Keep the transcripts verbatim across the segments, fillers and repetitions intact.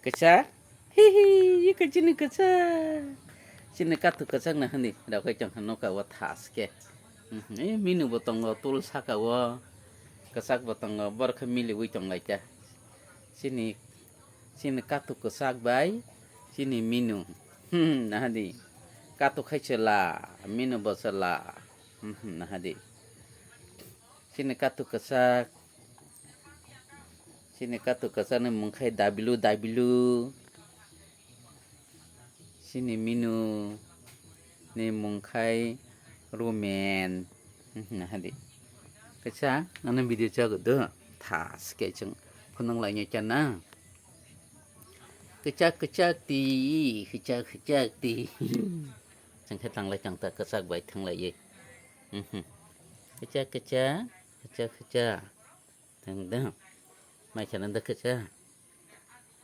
Kwchak? Hihi, iko chini kwchak. Chini katu kwchak na hani, rakhai tong kha noka o thaske. Mhm, eh, minu bo tongo, tul saka o. Kwchak bo tongo, borok khe miliwi tong lai kha. Chini, chini katu kwchak bai, chini minu. Hmm, nahadi. Katu khai chwla, minu bo chwla. Hmm, nahadi. Chini katu kwchak. Chini katu kwchakni mung khai dabilu, dabilu. Chini minu ni mung khai rumen. Hmm, nahadi. Kwchak, ano video chago do. Thaske chwng phunang lai nya chana. Kwchak, kwchak ti, kwchak, kwchak ti. Chwng khe thanglai tong ta kwchak bai thanglai ye. Mhm. Kwchak, kwchak, kwchak, kwchak. Tang da. Mai khana da kwchak.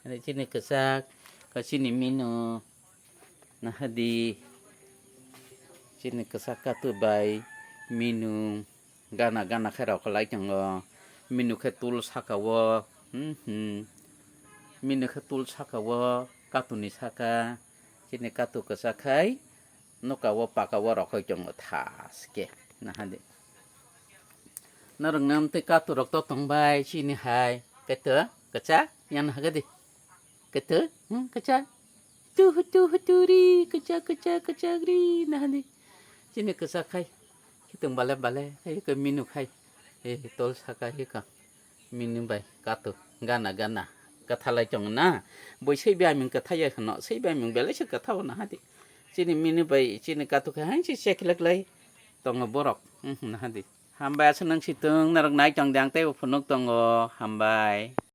Ani chini kwchak, ka chini minu. Nahadi. Chini kwchak katu bai minu. Gana gana khe rok lai tongo. Minu khe tul saka o. Hmm, hmm. Minu khe tul saka o. Katuni saka. Chini katu kwchak khai. Noka o paka o rok hoi tongo thaske. Nahadi. Norok nam tei katu rok to tong bai chini hai. Kaito, kwchak, yan hagadi. Kaito, hmm, kwchak. Tu hu tu hu tu ri, kwchak, kwchak, kwchak ri, nahadi. Chini kwchak khai. Khitung bale bale, khai ko minu khai. Eh, tol saka hi ka. Minu bai katu, gana gana. Kwthalai tong na. Boi sei bai aming kwthai ya khno, sei bai aming belai se kwthao nahadi. Chini minu bai, chini katu khai, hai se check lek lai. Tongo borok, hmm, nahadi. Hambai aswk nang si tung, narok nai tong de ang tei bo phunuk tongo. Hambai.